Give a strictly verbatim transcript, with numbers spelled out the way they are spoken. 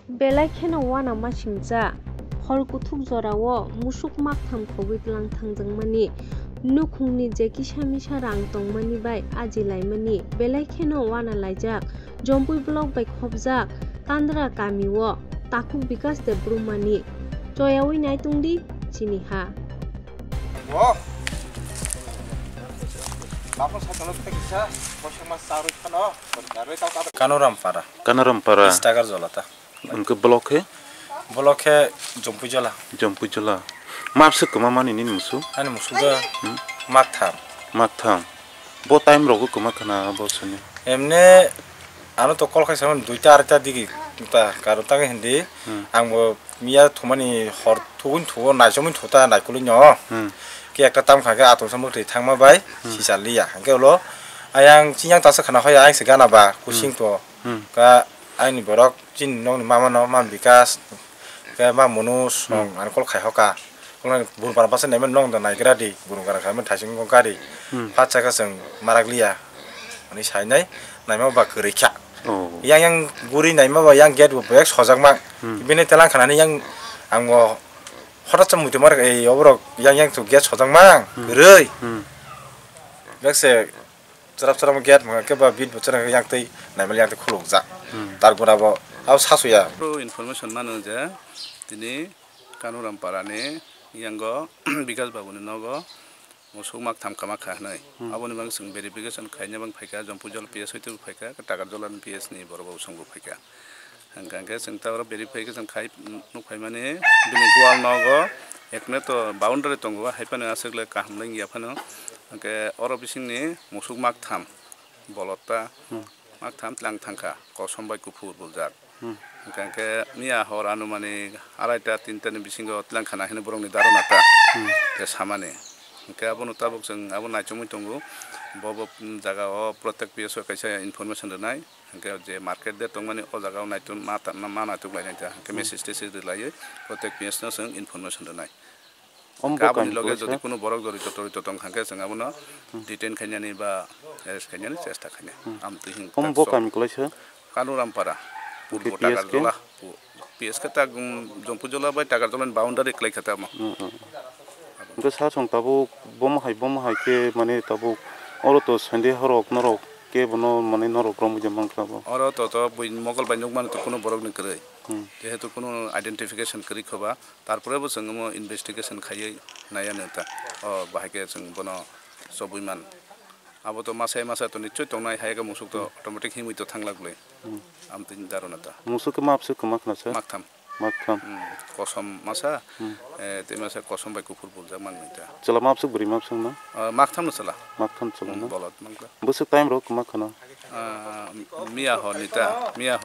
Belai kheno uanamasingcha, hor kuthuk jorao musuk maktham khogwi tlang thangjak mani, nukhungni je kisa misa rang tongmani bai aji laimani belai kheno uana laijak, Jompui block bai khopjak Kandra kamio takhuk Bikas Debbarmani. Choyawi nai tongdi chini ha. Kanoram para. Kanoram para. Bish takar jola ta. Hwnkhe block khe? Block khe Jompui jola. Jompui jola. Mapswk kwma mani nini musuk? Ani musuk do maktham. Maktham. Bo time rogo kwma khna bo sani. Emne ano to call khai samani duita arita digi ta karo tangi hindi. Hmm. Ang bo miya thumani hor thugui thugo naichomui thuta naikului no. Hmm. Ke ekta tam kha ke atum samung twi thangma bai. Hmm. Sisa liya. Hwnkhe ulo ayang chinyang tasa khna hoya ayang se gana ba kusing to. Hmm. Ka ani borok chini nokni mama no, mama Bikas, khe ma Monu song ani call khai hoka. Call khai bun para basa naimani nong da naigra di, bun para khai mani thaising kong kari. Hmm. Phat saka chwng marak liya, ani sainai, naima ba kwrwi kha. Oh. Yang yang guri naima ba yang gate bo bek sojak ma. Hmm. Bini telang khanani yang ang bo hotat sa muitu mar ei oborok yang yang tu gate sojak ma, hmm, kwrwi. Hmm. Bek se Chwrap chwrap gate hwnkhe ba bit bo chwrang yang twi naimali yang twi khulukjak. Hmm. Tar guna bo abo sasuya. Pro information mano je tini Kanuram parani yango Bikas babuni nogo musuk maktham kwma kha hwnwi. Hmm. Aboni bagwi chwng verification khaina bang phaikha, Jompui Jola P S hoite bo phaikha, Takarjola ni P S ni borok bo chwngbo phaikha. Hwnkha hwnkhe chwng ta oro verify khe chwng khai nukphaimani bini wall nogo ekne to boundary tongo, haiphano aswk le kaham le wngya phano. Hwnkhe oro bisingni musuk maktham bolot ta, hmm, maktham tlang thangkha, kosom bai kuphur buljak. Hmm. Hwnkha hwnkhe miya hor anumanik araita tinta ni bisingo tlang khana hino borokni darona ta, hmm, tei samani. Hwnkhe abono tabuk chwng abo naichomwi tongo, bo bo jaga o protek P S o kaisa information rwnai. Hwnkhe je market de tongmani o jaga o naitung ma ta-, ma naituk lainai ta. Hwnkhe, hmm, message tese rwlaiwi protek P S no chwng information rwnai. Omo bo kami loge kulaisa? Jodi kunu borok jorito torito tong kha khe chwng abono, hmm, detain khainani ba arrest khainani chesta khainai. Hmm. Amtwi hwn. Omo bo kami kulaisa? Kanuram para. Hwnkhe Purbo P S khe? Takarjola. Pu-, P S khe ta, um, Jompui Jola bai Takarjola ni boundary kwlai kha tamo. Hmm, hmm. Hwnkhe sa chwng tabuk bomo hai, bomo hai khe mane tabuk oro to sende horok norok khe bono mane norok romwi de mankha bo. Oro to, to bui mokol bai nukmano to kunu borok ni kwrwi. Hmm. Jehetu kunu identification kwrwi khoba, tarpore bo chwng omo investigation khaiwi naiya nw ta. O bahai khe chwng bono chobwi man. Abo to masa masa to nichoi tongnai, hai khe musuk to automatic himwi to thangla glai. Hmm. Amtwini darona ta. Musuk khe mapswk kwma khna sir? Maktham. Maktham. Hmm, kosom masa, hmm, eh, tei masa kosom bai kuphur buljak manwi ta. Chwla mapswk bwrwi mapswk no? Ah, maktham no chwla. Maktham chwla, hmm, no? Bolot mangkha. Bwswk time rok kwma khna? Ah, miya hor ni ta, miya